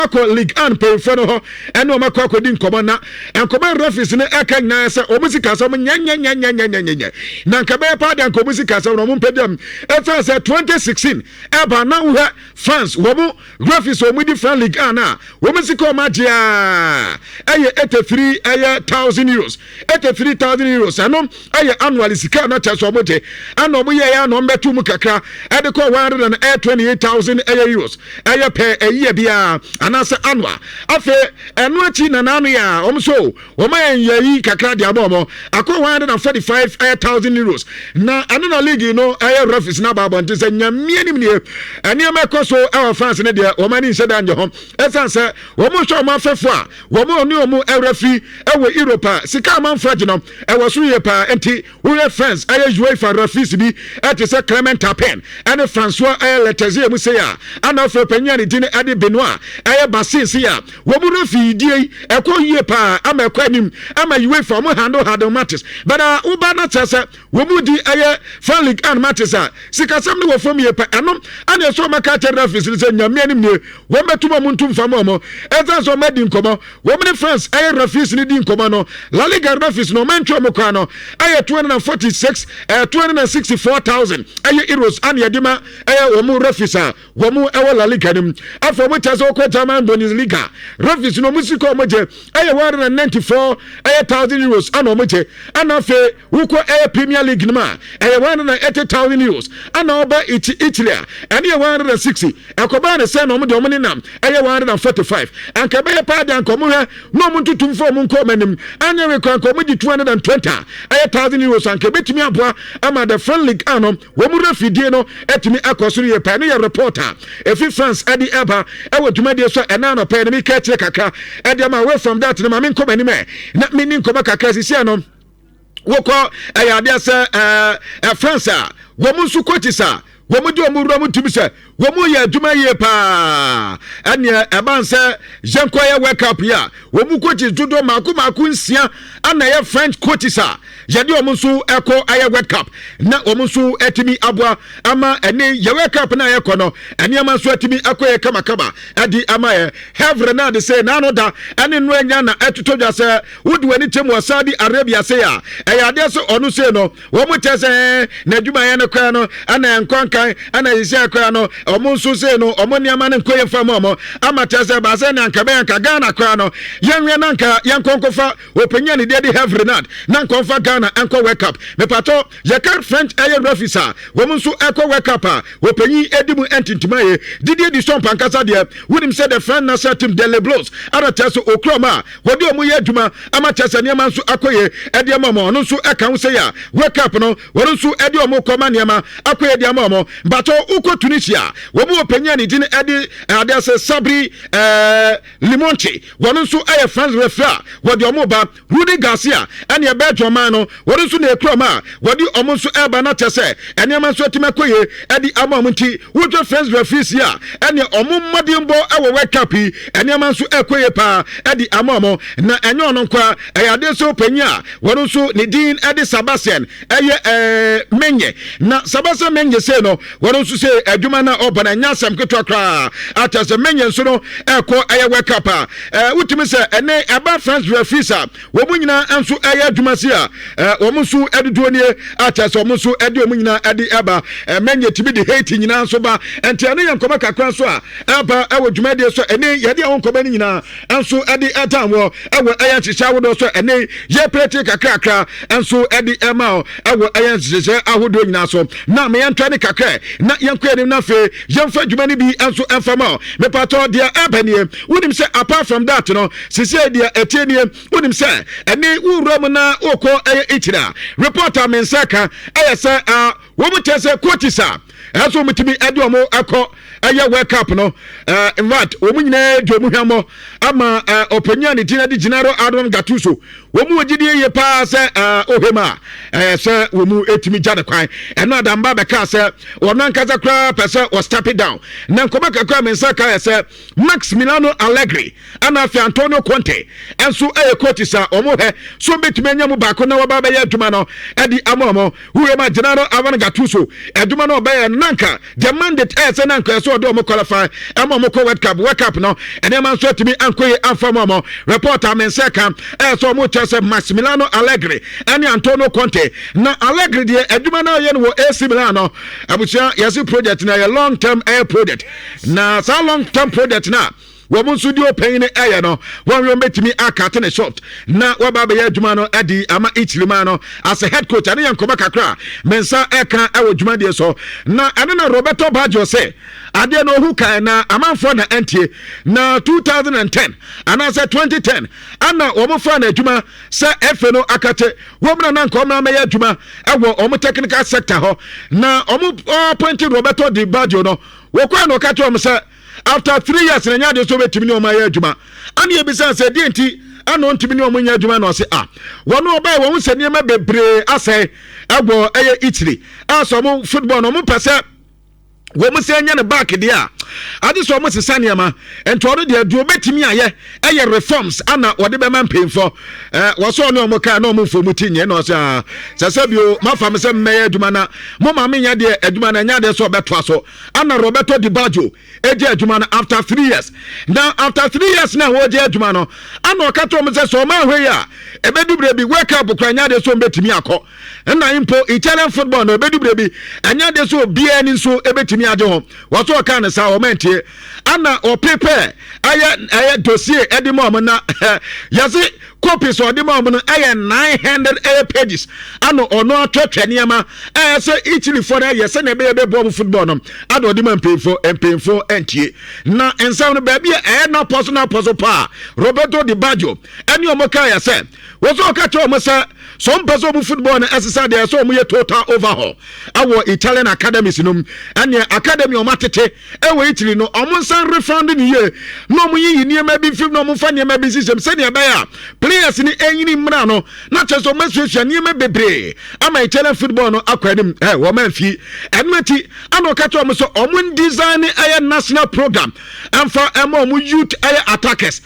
Akɔ Ligue 1 mpanyinfoɔ no hɔ ɛne wɔn akɔ akɔdi nkɔmɔ, na nkɔmɔ referees no ɛka nyinaa sɛ wɔn sika asɛm nyɛnyɛnyɛnyɛnyɛnyɛ na nka bɛyɛ paa deɛ, nka wɔn sika asɛm na wɔn mpɛ dɛm. Ɛfɛn sɛ 2016 ɛba na wohwɛ France wɔn referees wɔn di France Ligue 1 a, wɔn sika wɔn agye a ɛyɛ 83 ɛyɛ thousand euros, €83,000. Ɛno ɛyɛ annual sika na kyɛ sɛ wɔn gye, ɛna wɔn yɛ ɛyɛ na wɔn bɛto mu kakra ɛde kɔ 128,000 ɛyɛ euros, ɛyɛ pɛ ɛyɛ biara anaasɛ annual. Afei ɛno akyi na n'ano yɛ a wɔn so wɔn ayɛ nyɛyi kakra de ama wɔn akɔ 145 ɛyɛ thousand euros. Na ɛno na league no ɛyɛ referees na aba abɔnten sɛ Nyamie nim nie, nneɛma ɛkɔ so ɛwɔ France ne deɛ, wɔn ani nhyɛ da nyɛ ho, ɛsan sɛ wɔn hwɛ wɔn afɛfo a wɔn ɔne wɔn ɛrefi ɛwɔ Europe a sika amanfo agye no ɛwɔ so yie paa. Nti woyɛ France ɛyɛ UEFA referees bi ɛte sɛ Clement Turpin ɛne Francois ɛyɛ Letexier mu sei a, ana afei panyin a ne din ɛde Benoit ɛyɛ Basin sei a, wɔn mu referee die yi ɛkɔ yie paa ama ɛkɔ anim ama UEFA wɔn handle matches bɛda woba na kyerɛ sɛ wɔn mu di ɛyɛ France Ligue 1 matches a, sikasɛm no wɔ fam yie pɛ. Ɛno ɛna ɛsɛ wɔn aka kyerɛ referees no sɛ Nyame anim nie, wɔn bɛtum wɔn ntum fam wɔn, ɛsan sɛ wɔn adi nkɔmɔ, wɔn ne France ɛyɛ referees no di nkɔmɔ no. La Liga referees no, wɔn antwa wɔn kwan no ɛyɛ 246 ɛyɛ 264,000 ɛyɛ euros ɛna yɛde ma ɛyɛ wɔn referees a wɔn ɛwɔ La Liga no mu. Afɔ wɔn kyerɛ sɛ wɔkɔ German Bundesliga referees no, wɔn sika wɔn gye ɛyɛ 194 ɛyɛ thousand euros ɛna wɔn gye. Ɛna afei wokɔ ɛyɛ Premier League no mu a, ɛyɛ €180,000. Ɛna ɔba Italy a, ɛne yɛ 160. Ɛkɔbaa ne sɛ na ɔmo deɛ, ɔmo nenam ɛyɛ 145. Anka ɛbɛyɛ paa deɛ, anka ɔmo hwɛ na ɔmo ntutum fo ɔmo nkɔ ɔmo anim anyɛ wei kɔ, anka ɔmo gye 220 a ɛyɛ thousand euros, anka ebɛtumi aboa ama the French League ano wɔn mu refidie no atumi akɔ soro yie paa. Ɛno yɛ report a efi France ɛde ɛba ɛwɔ dwumadie so. Ɛna anɔpɛ no mi ka akyire kakra ɛde ama. Away from that no, maame nkɔ m'anim ɛ na mi ni nkɔmɔ kakra sisi ano. Wokɔ ɛyɛ adeɛ sɛ ɛɛ France a, wɔn nso coaches a wɔn de wɔn wura mu ntumi sɛ wɔn yɛ adwuma yie paa. Ɛneɛ ɛban sɛ yɛnkɔ yɛ World Cup yi a, wɔn mu coaches dodoɔ mako mako nsia ana ɛyɛ French coaches a yɛde wɔn nso ɛkɔ ɛyɛ World Cup, na wɔn nso ɛtumi aboa ama ɛne yɛ World Cup na yɛkɔ no, nneɛma nso ɛtumi akɔ yɛ kamakama ɛde ama yɛ. Herve Renard sɛ n'ano da ɛne no anya na ɛtotɔ dwa sɛ wodi w'ani kyɛm wɔ Saudi Arabia se a, ɛyɛ adeɛ sɛ ɔno sei no, wɔn mo kyɛ sɛ n'adwumayɛ no koraa no ɛna nkɔ nkan, ɛna sisi koraa no ɔmo nso sei no, ɔmo nneɛma no nkɔ yɛ fam. Ɔmo ama kyɛ sɛ baasɛ ne anka bɛyɛ nka Ghana koraa no, yɛnwɛ na nka yɛnkɔ nkɔfa ɔpanyin a ne deɛ de Herve Renard na nkɔmfa Ghana nkɔ World Cup. Mepatɔ yɛka French ɛyɛ referees a wɔn nso ɛkɔ World Cup a, ɔpanyin edi mu ntintima yɛ Didier Deschamps ankasa deɛ, wonim sɛ the French national team de Les Bleus ara kyerɛ sɛ okura ɔmo a wɔde ɔmo yɛ adwuma ama kyerɛ sɛ nneɛma nso akɔ yie ɛde ama ɔmo. Ɔno nso ɛka ho sɛ yɛ a World Cup no, wɔn nso ɛde ɔmo kɔ ma nneɛma akɔ yie de ama ɔmo. Mpatɔ wokɔ Tunisia, wɔn mu ɔpanyin a ne din ɛde adeɛ sɛ Sabri Lamouchi, wɔn nso ɛyɛ France referee a wɔde ɔmo ba. Rudi Garcia ɛne ɛbɛɛ dwɔman no, wɔn nso na ekura ɔmo a wɔde ɔmo nso ɛreba na kyɛ sɛ nneɛma nso atumi akɔ yie ɛde ama ɔmo. Nti wotwa French referees yi a, ɛne ɔmo mmɔdenbɔ ɛwɔ World Cup yi, nneɛma nso ɛkɔ yie paa ɛde ama ɔmo. Na ɛnyɛ ɔno nkoa, ɛyɛ adeɛ sɛ ɔpanyin a wɔn nso ne din ɛde Sebastien ɛyɛ Migne. Na Sebastien Migne sei no, wɔn nso sɛ adwuma no a ɔbɔ no ɛnyɛ asɛm ketewa koraa. Akyɛ sɛ Migne nso no ɛkɔ ɛyɛ World Cup a, wotumi sɛ ɛne ɛba France referees a wɔn mu nyinaa nso ɛyɛ adwuma si a, wɔn nso ɛdodoɔ nie. Akyɛ sɛ wɔn nso ɛde wɔn nyinaa ɛde ɛba, Migne tumi de Haiti nyinaa nso ba. Nti ɛne yɛ nkɔmɔ kakra nso a ɛba ɛwɔ dwumadie so. Ɛne yɛde ɛho nkɔmɔ no nyinaa nso ɛde ɛtan wɔ ɛwɔ ɛyɛ nhyehyɛ ahodoɔ so. Ɛne yɛ pɛrɛte kakrakra nso ɛde ɛma ɛwɔ ɛyɛ nhyehyɛ ahodoɔ nyinaa so. Na meyɛntwa ne kakra na yɛnkɔ anim, na afei yɛmfa adwuma no bi nso ɛmfa ma. Mepatɔ deɛ ɛbɛ nie, wonim sɛ apart from that no, sisi deɛ ɛtie nie, wonim sɛ ɛne wowura mu na wokɔ ɛyɛ Italy a, report a me nsa ka ɛyɛ sɛ wɔn mu kyerɛ sɛ coaches a ɛsɛ wɔn tumi ɛde wɔn ɛkɔ ɛyɛ World Cup no, in fact wɔn nyinaa di wɔn hwɛmmɔ ama ɔpanyin a ne din de Gennaro Adon Gattuso. Wɔn mu wɔ gyidie yie paa sɛ ohwɛ mu a, ɛyɛ sɛ wɔn mu etumi gya ne kwan. Ɛno adamba bɛka sɛ wɔn ankasa koraa pɛ sɛ wɔ step it down. Na nkɔmɔ kakra mi nsa ka yɛ sɛ Massimiliano Allegri ɛna afei Antonio Conte ɛnso ɛyɛ coaches a wɔn hwɛ so mbɛtumi anya mu baako na wɔba bɛyɛ adwuma no ɛde ama wɔn. Wuwe ma Gennaro Avan Gattuso adwuma no ɔbɛyɛ no, nanka the mandate ɛyɛ sɛ nanka ɛsɛ sɛ ɔde ɔmo qualify ɛma ɔmo kɔ World Cup. World Cup no, nneɛma nso atumi ankɔ yie amfa mu. Ɔmo report a me nsa ka ɛyɛ sɛ ɔmo kyerɛ sɛ Massimiliano Allegri ɛne Antonio Conte. Na Allegri deɛ, adwuma no ayɛ no wɔ AC Milan no, abusua, yɛsi project na ɛyɛ long term ɛyɛ project. Na saa long term project na wɔn nso di ɔpanyin ɛyɛ no, wɔn bɛtumi acut ne short na wɔba abɛyɛ adwuma no ɛde ama Italy man no as a head coach. Ɛne yɛ nkɔmɔ kakra me nsa ɛka ɛwɔ dwumadie so. Na ɛno na Roberto Baggio sɛ adeɛ no ohu kan na amanfoɔ na ɛntie. Na 2010 anaasɛ 2010 ana wɔn fa no adwuma sɛ ɛfɛ no akate wɔn na nanka wɔn amɛyɛ adwuma ɛwɔ wɔn technical sector hɔ. Na wɔn appointed Roberto Di Baggio no, wɔkɔ na ɔka kyerɛ wɔn sɛ after 3 years na nyɛ adeɛ so bɛtumi ne wɔn ayɛ adwuma. Ana ebisa sɛ deɛ nti ɛna ɔntumi ne wɔn nyɛ adwuma, na ɔse a wɔn ɔbaa wɔn sɛ nneɛma bebree asɛe ɛwɔ ɛyɛ Italy a sɛ wɔn football no, wɔn pɛ sɛ wɔn sɛ nyɛ ne back deɛ a ade sɛ wɔn sesa nneɛma. Nti ɔno deɛ, deɛ obetumi ayɛ ɛyɛ reforms ana wɔde bɛma mpanyinfoɔ. Wɔsɔ ɔne wɔn kaa na wɔn mfo mu ti nyɛ na ɔsɛ aa sɛ sɛ bio mafa mi sɛ mmɛyɛ adwuma na mo maame nyɛ deɛ adwuma na nyɛ adeɛ sɛ ɔbɛtoa so. Ana Roberto Di Baggio egye adwuma no after 3 years. Na after 3 years na wɔgye adwuma no, ana ɔka kyerɛ wɔn sɛ sɛ ɔmo ahwɛ yi a, ebedu bere bi World Cup kora nyɛ adeɛ sɛ wɔn bɛtumi akɔ. Ɛna mpo Italian football no, ebedu bere bi ɛnyɛ adeɛ sɛ obiara ni nso ebɛtumi agye ho. Wɔso ɔka ne saa, wɔn antie. Ana ɔprepare ɛyɛ dossier ɛde ma wɔn, na yɛse copies ɔde ma wɔn no ɛyɛ 900 ɛyɛ pages. Ana ɔno atwɛtwɛ nneɛma ɛyɛ sɛ Italyfoɔ no ɛyɛ sɛnea ɛbɛyɛ bɛbɔ wɔn football no, ana ɔde ma mpanyinfoɔ. Mpanyinfoɔ ɛntie. Na nsɛm no baabi a ɛyɛ n'apɔ so n'apɔ so paa, Roberto Di Baggio ɛne wɔn kaa yɛ sɛ wɔsɔ ɔka kyerɛ wɔn sɛ sɛ ɔmpɛ sɛ ɔmo football no ɛsesa deɛ, sɛ ɔmo yɛ total overhaul ɛwɔ Italian academies no mu. Ɛneɛ academy ɔmo atete ɛwɔ Italy no, ɔmo nsan refund ne yie na ɔmo yiyi nneɛma bi mfim na ɔmo fa nneɛma bi nhyehyɛm sɛdeɛ ɛbɛyɛ a players no ɛnyini mmra no, na kyerɛ sɛ ɔmo asuasua nneɛma bebree ama Italian football no akɔ anim. Wɔn amfi ɛno akyi. Ana ɔka kyerɛ ɔmo sɛ ɔmo design ɛyɛ national program ɛmfa ɛma ɔmo youth ɛyɛ attackers,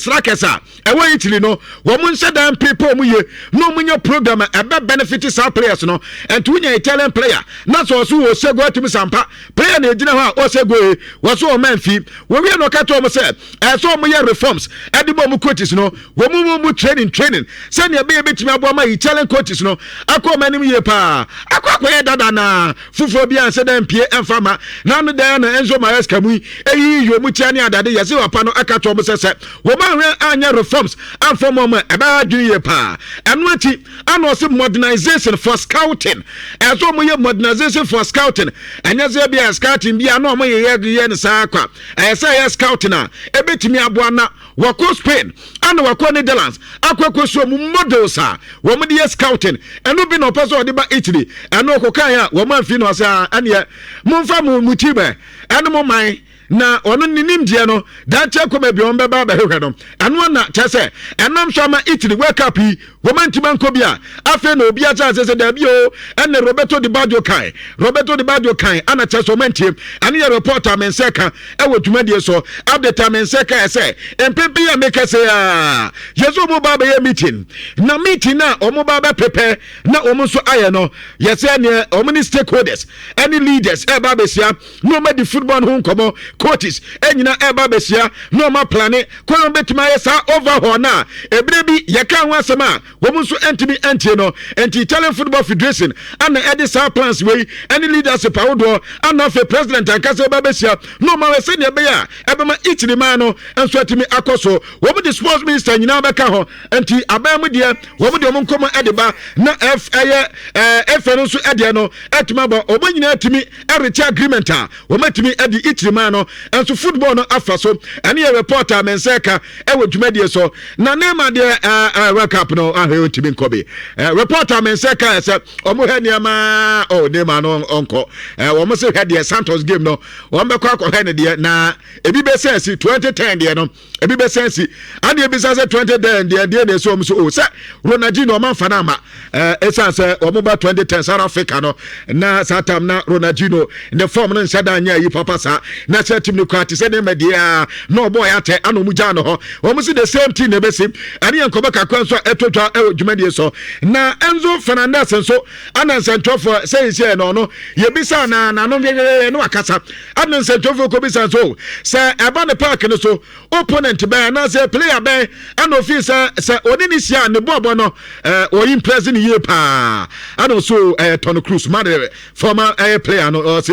strikers a ɛwɔ Italy no, wɔn nhyɛ dan pepa wɔn yie na wɔn nyɛ program a ɛbɛ benefit saa players no. Ɛnti wonya Italian player na sɛ ɔso wɔ sɛ go atumi sampa player na egyina hɔ a ɔsɛ go yi, wɔso wɔn mɛnfi wɔwie na ɔka kyerɛ wɔn sɛ ɛsɛ wɔn yɛ reforms ɛde bɔ wɔn coaches no, wɔn mu training sɛnea ɛbɛyɛ bɛtumi aboa ma Italian coaches no akɔ wɔn anim yie paa. Akɔyɛ dada na foforɔ bi a nsɛ dɛ mpie ɛmfa ma n'ano dan na Enzo Maresca mu yi eyi yi wɔn tia ne adade. Yɛsɛ papa no aka kyerɛ wɔn sɛ wɔn ahwɛ anyɛ reforms amfa mu ɔmo ɛbɛyɛ adwene yie paa. Ɛno akyi, ana ɔsɛ modernization for scouting, ɛsɛ ɔmo yɛ modernization for scouting. Ɛnyɛ sɛ bi a scouting bi a na ɔmo yɛ yɛ no saa kwa. Ɛyɛ sɛ ɛyɛ scouting a ɛbɛtumi aboa. Na wɔkɔ Spain ana wɔkɔ Netherlands akɔ so ɔmo models a wɔn de yɛ scouting, ɛno bi na ɔpɛ sɛ ɔde ba Italy. Ɛno ɔkɔkan a wɔn amfi na ɔsɛ ɛneɛ momfa mo team ɛ ɛne mo man na ɔno ne nimdeɛ no daakye akɔ baabi a wɔn bɛba abɛhwehwɛ no. Ɛno ana kyerɛ sɛ ɛnam so ama Italy World Cup yi wɔn antumi ankɔ bi a afei na obi akyerɛ sɛ daabi o. Ɛne Roberto Di Baggio kan, Roberto Di Baggio kan ana kyerɛ sɛ wɔn antie. Ɛno yɛ report a me nsa ka ɛwɔ dwumadie so. Update a me nsa ka yɛ sɛ mpempe a meka sɛ a yɛsɛ wɔn ba abɛyɛ meeting, na meeting a wɔn ba abɛprepare na wɔn nso ayɛ no, yɛsɛ neɛ wɔn ne stakeholders ɛne leaders ɛba abɛsia na wɔn adi football no ho nkɔmɔ. Coaches ɛnyina ɛba abɛsia na wɔn aplan kwan wɔn bɛtumi ayɛ saa overhaul na ebire bi yɛka ho asɛm a wɔn nso ntumi ntie no. Nti Italian Football Federation ana ɛde saa plans wei ɛne leadership ahodoɔ ana afei president ankasa ɛba abɛsia na wɔn ayɛ sɛdeɛ ɛbɛyɛ a ɛbɛma Italy man no nso atumi akɔ so. Wɔn de sports minister nyinaa bɛka ho. Nti aban mu deɛ, wɔn de wɔn nkɔmɔ ɛde ba na ɛf ɛyɛ ɛfɛ no nso ɛdeɛ no ɛtumi abɔ. Wɔn nyinaa atumi ɛrekyɛ agreement a wɔn atumi ɛde Italy man no nso football no afa so. Ɛne yɛ report a me nsa ka ɛwɔ dwumadie so. Na Neymar deɛ, ɛɛ ɛɛ World Cup no ahwɛ ntumi nkɔ bi. Report a me nsa ka yɛ sɛ wɔn hwɛ nneɛma ɔ Neymar no ɔnkɔ. Wɔn sɛ hwɛ deɛ Santos game no, wɔn bɛkɔ akɔhwɛ ne deɛ na ebi bɛsɛ si 2010 deɛ no ebi bɛsɛn si. Ane ebisa sɛ 2010 deɛ deɛ na ɛsɛ wɔn so o sɛ Ronaldinho ɔma nfa no ama ɛsiane sɛ wɔn ba 2010 South Africa no na saa tam na Ronaldinho ne form no nhyɛ da nyɛ ayi papa saa na sɛ team no kura te sɛ nneɛma deɛ a na ɔbɔ ɔyɛ atɛ ana wɔn gyaa no hɔ. Wɔn si the same team na ɛbɛsi. Ɛne yɛn nkɔmɔ kakra nso a ɛtɔ dwa ɛwɔ dwumadie so. Na Enzo Fernandez nso ana nsɛntwerɛfoɔ sɛ yɛsi ɛno no yɛbisa na n'ano yɛyɛyɛ na wakasa. Ana nsɛntwerɛfoɔ kɔbisa nso sɛ ɛba ne park no so opponent bɛn anaasɛ player bɛn ɛna ofii sɛ sɛ ɔne ne hyia ne bɔɔbɔ no ɛɛ ɔyi impress ne yie paa. Ɛna ɔso ɛɛ Toni Kroos Madrid former ɛyɛ player no, ɔsɛ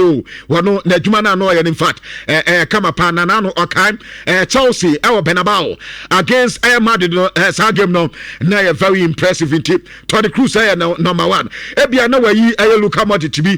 o wɔno n'adwuma no ano ɔyɛ no, in fact ɛɛ kama paa. Na n'ano ɔkae Chelsea ɛwɔ Bernabeu against ɛyɛ Madrid no, saa game no na ɛyɛ very impressive. Nti Toni Kroos ɛyɛ no number one. Ebia na wayi ɛyɛ Luka Modric bi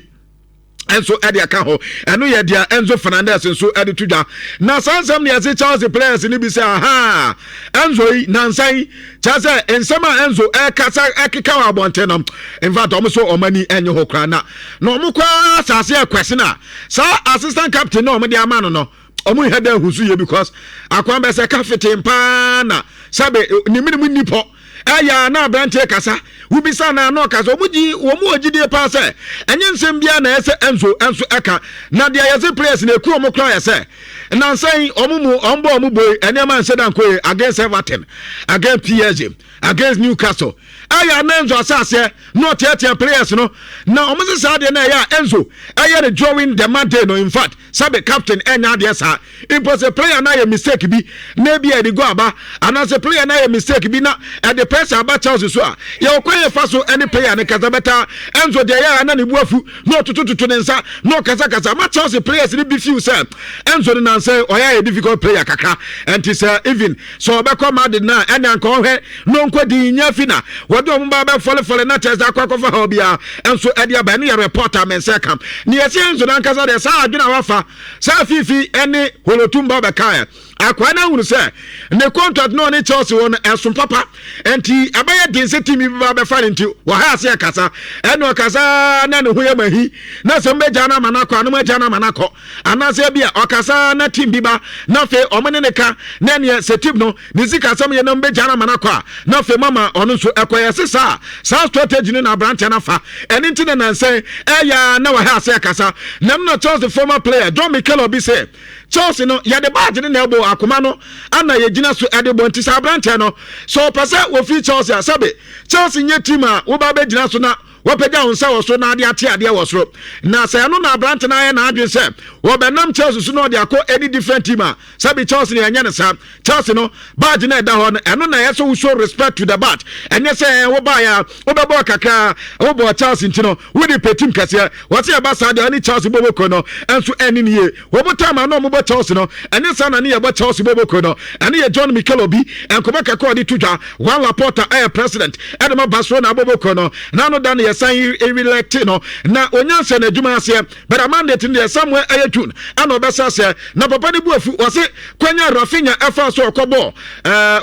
nso ɛde aka ho. Ɛno yɛ deɛ Enzo Fernandez nso ɛde to dwa. Na saa nsɛm ne yɛse Chelsea players no bi sɛ aha Enzo yi nansa yi kyerɛ sɛ nsɛm a Enzo ɛkasa ɛkeka wɔ abɔnten no, in fact ɔmo so ɔmo ani ɛnyɛ hɔ koraa na ɔmo koraa asase ɛkwɛse na saa assistant captain na ɔmo de ama no, ɔmo nhɛ dɛ ahu so yie because akwan bɛ sɛ ka fete paa na sɛbe ne mene mu nni pɔ. Ɛyɛ na aberanteɛ kasa wobisa na na ɔkasa. Ɔmo gyi wɔn wɔ gyidie paa sɛ ɛnyɛ nsɛm biara na ɛsɛ Enzo nso ɛka. Na deɛ yɛsɛ players na eku ɔmo koraa yɛ sɛ nansan ɔmo mu ɔmo bɔ ɔmo boy nneɛma nhyɛ da nko against Everton, against PSG, against Newcastle. Ɛyɛ na Enzo asaseɛ na ɔteatea players no na ɔmo sɛ saa deɛ na ɛyɛ a Enzo ɛyɛ no during the match day no. In fact, sɛbe captain ɛnya adeɛ saa mpo sɛ player na ayɛ mistake bi na ebi a ɛde go aba anaasɛ player na ayɛ mistake bi na ɛde pressure aba Chelsea so a, yɛwɔ kwan yɛ fa so ɛne player ne kasa bɛta. Enzo deɛ yɛ a na ne bu afu na ɔtotototo ne nsa na ɔkasakasa ma Chelsea players ne bi feel sɛ Enzo ne nansɛ ɔyɛ ayɛ difficult player kakra. Ɛnti sɛ even sɛ ɔbɛkɔ Madrid na ɛne anka ɔhwɛ na ɔnkɔ din nya fi na wɔde ɔmo ba bɛfɔlefɔle na kyerɛ sɛ akɔ akɔfa ha obiara nso ɛde aba. Ɛno yɛ report a mɛnsɛ ka ne yɛsɛ Enzo nankasa deɛ saa adwene a wafa saa fifi ɛne holotumba bɛkaeɛ. Akwaa no ahunu sɛ ne contract na ɔne Chelsea wɔ no ɛso papa nti ɛbɛyɛ den sɛ team bi ba bɛfa no. Nti wɔha ase ɛkasa ɛne ɔkasa na ne ho yɛ mahi na sɛ mbɛgya no ama no akɔ anom agya no ama no akɔ anaasɛ bi a ɔkasa na team bi ba na afei ɔmo ne ne ka na neɛ sɛ team no ne sika asɛm yɛ na mbɛgya no ama no akɔ a, na afei mama ɔno nso ɛkɔyɛ se saa strategy no na aberanteɛ no afa. Ɛne nti na nansɛn ɛyɛ na wɔha ase ɛkasa nam na Chelsea former player John Mikel Obi sɛ Chelsea no yɛde badge ne na ɛbɔ akoma no ana yɛgyina so ɛde bɔ. Nti sɛ aberanteɛ no sɛ ɔpɛ sɛ wɔfiri Chelsea a, sɛbe Chelsea nyɛ team a woba bɛgyina so na wɔpagya wo nsa wɔ so na ade ate adeɛ wɔ soro. Na sɛ ɛno na aberante no ayɛ n'adwene sɛ wɔbɛnam Chelsea so na ɔde akɔ any different team a, sɛbi Chelsea no yɛnyɛ no saa. Chelsea no badge no ɛda hɔ no, ɛno na ɛyɛ sɛ wo show respect to the badge. Ɛnyɛ sɛ wobaeɛ a wobɛbɔ kakra, wobɔ Chelsea nti no wode pɛ team kɛseɛ. Wɔsɛ yɛba saa deɛ ɔne Chelsea bɔbɔkuo no ɛnso ɛne ne yie. Wɔn time a na wɔbɔ Chelsea no ɛne saa na ne yɛbɔ Chelsea bɔbɔkuo no. Ɛne yɛ John Mikel Obi nkɔmɔ kakra ɔde to dwa. Juan Laporta ɛyɛ president ɛde ma Barcelona bɔbɔkuo no n'ano da no yɛsan elect no na onyansa n'adwuma aseɛ bɛrɛ mandate no deɛ somewhere ɛyɛ June ɛna ɔbɛsa aseɛ. Na papa ne bu afu, wɔse kwanya Raphinha ɛfa so ɔkɔ bɔɔl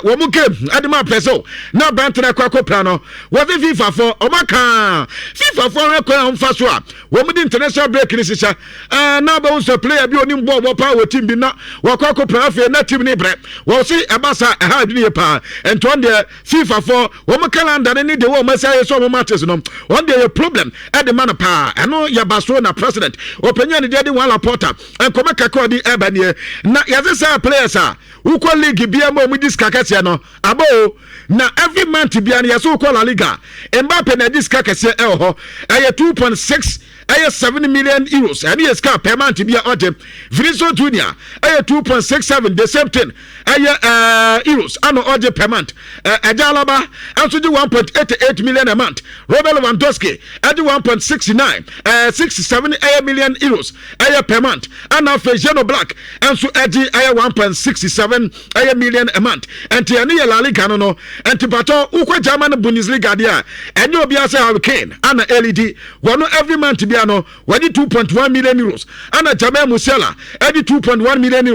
wɔn mu game ɛde ma Brazil na aberante no akɔ akɔpira no. Wɔse FIFA fo ɔmo aka FIFA fo ahwɛ kwan a wɔmfa so a wɔn de international break ne hyehyɛ na abɛhu sɛ player bi onim bɔɔl bɔ paa wɔ team bi na wɔkɔ akɔpira, afei na team ne brɛ. Wɔse ɛba saa ɛha adwene yie paa. Nti wɔn deɛ FIFA fo wɔn calendar ne ne deɛ wɔn asi ayɛ sɛ wɔn matches no, wɔn deɛ yɛ problem ɛde ma no paa. Ɛno yɛ Barcelona president ɔpanyin ne deɛ de Juan Laporta nkɔmɔ kakra ɔde ɛba nie. Na yɛse sɛ players a wokɔ league bia ma ɔmo di sika kɛseɛ no aba o na every month bia no yɛsɛ wokɔ La Liga, Mbappe na ɛdi sika kɛseɛ ɛwɔ hɔ, ɛyɛ 2.6 ɛyɛ €7 million. Ɛne yɛ sika per month bia ɔgye. Vinicius Junior ɛyɛ 2.67, the same thing, ɛyɛ euros ana ɔgye per month. Ɛgya Alaba ɛnso gye 1.88 million a month. Robert Lewandowski ɛgye 1.69 67 ɛyɛ million euros ɛyɛ per month. Ɛna afei Jan Oblak ɛnso ɛgye ɛyɛ 1.67 ɛyɛ million a month. Ɛnti ɛne yɛ La Liga no. Ɛnti patɔ wokɔ German Bundesliga deɛ a, ɛnyɛ obiara sɛ Harry Kane ana ɛlead wɔno every month bi. bia no wɔde €2.1 million, ɛna Jamal Musiala ɛde €2.1 million,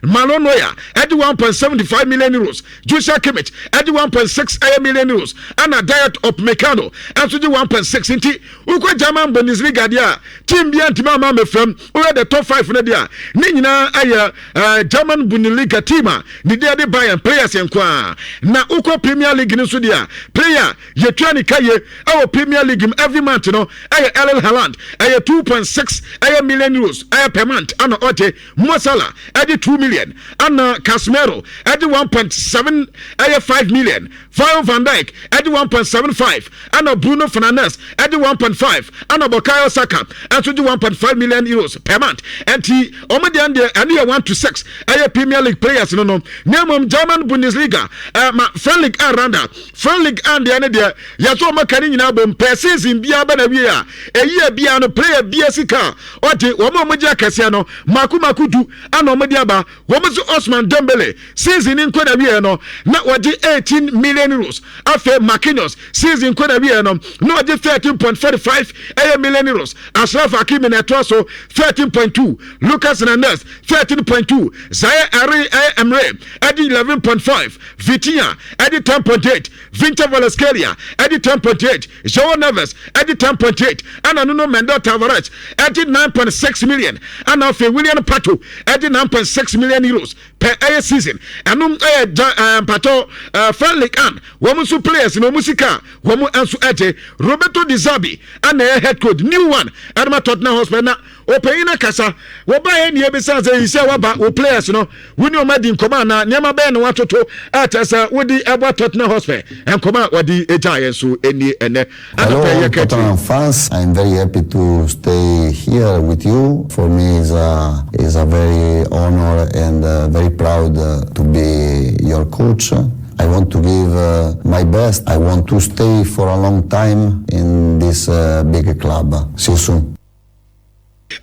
Manuel Neuer ɛde €1.75 million, Joshua Kimmich ɛde 1.6 ɛyɛ million euros, ɛna Dayot Upamecano ɛnso de 1.6. Nti wokɔ German Bundesliga deɛ a, team bia ntumi ama mefam. Woyɛ the top five no deɛ a, ne nyinaa ɛyɛ German Bundesliga team a ne deɛ de Bayern players nko a. Na wokɔ Premier League no nso deɛ a, player yɛtua ne ka yie ɛwɔ Premier League mu every month no ɛyɛ Erling Haaland, ɛyɛ 2.6 ɛyɛ million euros ɛyɛ per month ana ɔgye. Mo Salah ɛde 2 million, ana Casemiro ɛde 1.7 ɛyɛ 5 million, Virgil van Dijk ɛde 1.75, ɛna Bruno Fernandes ɛde 1.5, ɛna Bukayo Saka ɛnso de €1.5 million per month. Ɛnti wɔn deɛ ɛno yɛ 1 to 6 ɛyɛ Premier League players no. Na mmom German Bundesliga ma French League aranda French League andeɛ ne deɛ yɛsɛ wɔn aka ne nyinaa bom per season biara bɛ na wie a, ɛyi biara no, player biara sika ɔte wɔn a wɔgye akɛseɛ no mako mako 10 ɛna wɔn de aba. Wɔn nso Ousmane Dembele, season ni nkɔ na wie no na wɔgye €18 million. Afei Marquinhos, season nkɔ na wie no na wɔgye 13.45 ɛyɛ million euros. Achraf Hakimi na ɛtoa so, 13.2, Lucas Hernandez 13.2, Zaire ɛyɛ Emery ɛde 11.5, Vitinha ɛde 10.8, Khvicha Kvaratskhelia ɛde 10.8, Joao Neves ɛde 10.8, ɛna Nuno Mendes Tavares ɛde 9.6 million, ɛna afei William Pacho ɛde €9.6 million per ɛyɛ season. Ɛnom ɛyɛ gya mpatɔ French League and wɔn nso players na wɔn sika wɔn nso ɛgye. Roberto De Zerbi ɛna ɛyɛ head coach, new one ɛde Tottenham Hotspur, na ɔpanyin no kasa wɔbaeɛ ne ebisa sɛ yi sɛ waba wo players no, wo ne ɔma di nkɔmɔ anaa nneɛma bɛyɛ na watoto ɛkyɛ sɛ wode ɛbɔ Tottenham Hotspur. Nkɔmɔ a wɔde egya yɛn so nie ɛnɛ. Hello, Tottenham fans. I'm very happy to stay here with you. For me, it's a very honor and very proud to be your coach. I want to give my best. I want to stay for a long time in this big club. See you soon.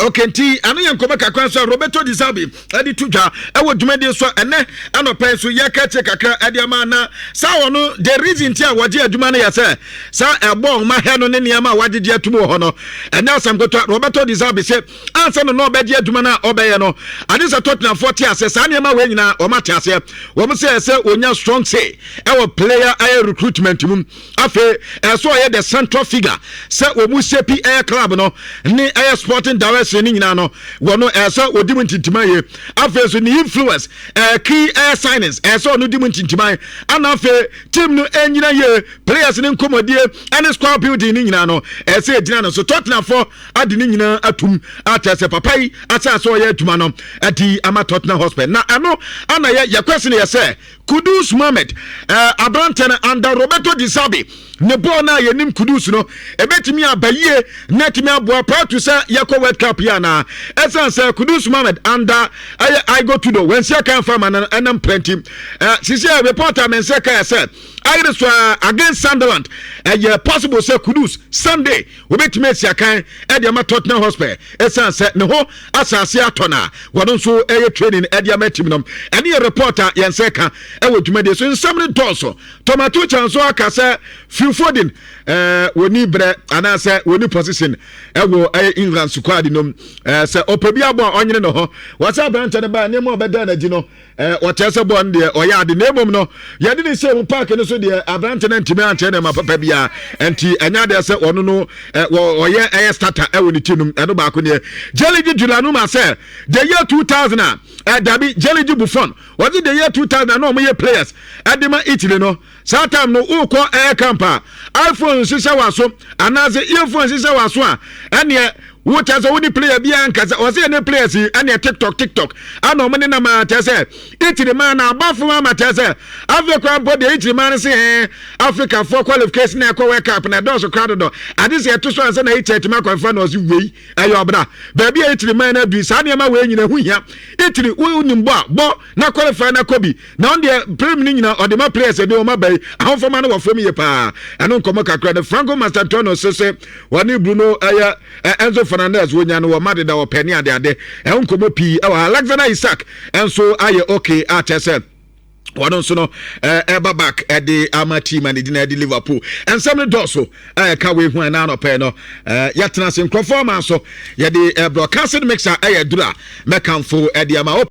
Okay, nti ano yɛ nkɔmɔ kakra nso a Roberto De Zerbi ɛde to dwa ɛwɔ dwumadie so ɛnɛ anɔpɛ nso. Yɛka kyerɛ kakra ɛde ama na saa wɔno the reason ti a wɔgye adwuma no yɛ sɛ saa ɛbɔ ɔma hɛ no ne nneɛma a wagyegye atum wɔ hɔ no ɛnyɛ asɛm ketewa. Roberto De Zerbi sɛ ansa no na ɔbɛgye adwuma no a ɔbɛyɛ no ade sɛ Tottenhamfoɔ te aseɛ saa nneɛma wei nyinaa wɔn ate aseɛ. Wɔn sɛ wɔnya strong say ɛwɔ player ɛyɛ recruitment mu. Afei ɛsɛ ɔyɛ the central figure sɛ wɔn mu shape ɛyɛ club no ne ɛyɛ sporting direction ne nyinaa no wɔn ɛsɛ wɔdi mu ntintima yie. Afei so ne influence key ɛyɛ signings, ɛsɛ ɔno di mu ntintima. Ana afei team no ɛnyina yie, players ne nkɔmɔdie ɛne squad building ne nyinaa no ɛsɛ egyina no so. Tottenham fo ade ne nyinaa atum akyɛ sɛ papa yi akyɛ sɛ ɔyɛ adwuma no ɛde ama Tottenham Hotspur. Na ɛno ana yɛ yɛ question yɛ sɛ Kudus Mohammed aberantɛ no under Roberto De Zerbi ne bɔɔl no a yɛnim Kudus no ɛbɛtumi aba yie na ɛtumi aboa prior to sɛ yɛkɔ World Cup yi anaa? Ɛsiane sɛ Kudus Mohammed under ɛyɛ Igor Tudor wɔnsi aka mfa ma no ɛnam plenty sisi a report a mɛnsɛ ka yɛ sɛ ayere so a against Sunderland, ɛyɛ possible sɛ Kudus Sunday wɔbɛtumi asi akan ɛde ama Tottenham Hotspur, ɛsiane sɛ ne ho asase atɔ no a wɔno nso ɛyɛ training ɛde ama team no. Ɛne yɛ report a yɛn nsa ka ɛwɔ dwumadie so. Nsɛm no dɔɔso. Tomato Chan nso aka sɛ Phil Foden wɔni brɛ anaasɛ wɔni position ɛwɔ ɛyɛ England squad nom sɛ ɔpɛ bi abɔ a ɔnyene ne ho. Wɔsɛ aberantɛ no ba nneɛma a ɔbɛda n'akyi no, wɔkyerɛ sɛ bɔɔl no deɛ ɔyɛ ade, na mmom no yɛde ne hyɛ mu park no so deɛ, aberante no ntumi ankyerɛ ne ma papa biara. Nti ɛnyɛ adeɛ sɛ ɔno no ɔyɛ ɛyɛ starter ɛwɔ ne team no. Ɛno baako neɛ Gianluigi Donnarumma sɛ the year 2000 a dabi, Gianluigi Buffon wɔde the year 2000 a na wɔn yɛ players ɛde ma Italy no, saa time no wokɔ ɛyɛ camp a, iPhone nhyehyɛ wɔ so anaasɛ earphone nhyehyɛ wɔ so a, ɛneɛ wokyɛ sɛ wone player biara nkasa. Ɔsɛ yɛne players yi ɛneɛ TikTok TikTok ana ɔmo ne nam a kyɛ sɛ Italy maa na abafo ama kyɛ sɛ afei kora mpo deɛ Italy maa no sɛ Africafoɔ qualification na ɛkɔ World Cup na ɛdɔɔso kora dodo ade sɛ ɛto so ansa na Italy atumi akɔnfa na ɔse wei ɛyɛ ɔbra baabi a Italy maa no adui. Saa nneɛma wei nyina ho hia. Italy wonim bɔ a bɔ na qualify na kɔ bi na ɔno deɛ prim no nyina ɔde ma players ɛde wɔn aba yi ahofama no wɔ fam yie paa. Ɛno nkɔmɔ kakra no Franco Mastantuono sese wɔne Bruno ɛyɛ Enzo Fernandez wonya no wɔ Madrid a wɔpɛ ne adeade. Ɛho nkɔmɔ pii ɛwɔ. Alexander Isak ɛnso ayɛ okay a kyerɛ sɛ Wɔn nso no ɛba back ɛde ama team a ne din ɛde Liverpool. Nsɛm no dɔɔso ɛka wei ho. Ɛna anɔpɛ no yɛtena ase nkurɔfoɔ ama so yɛde broadcasting mixer ɛyɛ duro a mɛkamfo ɛde ama.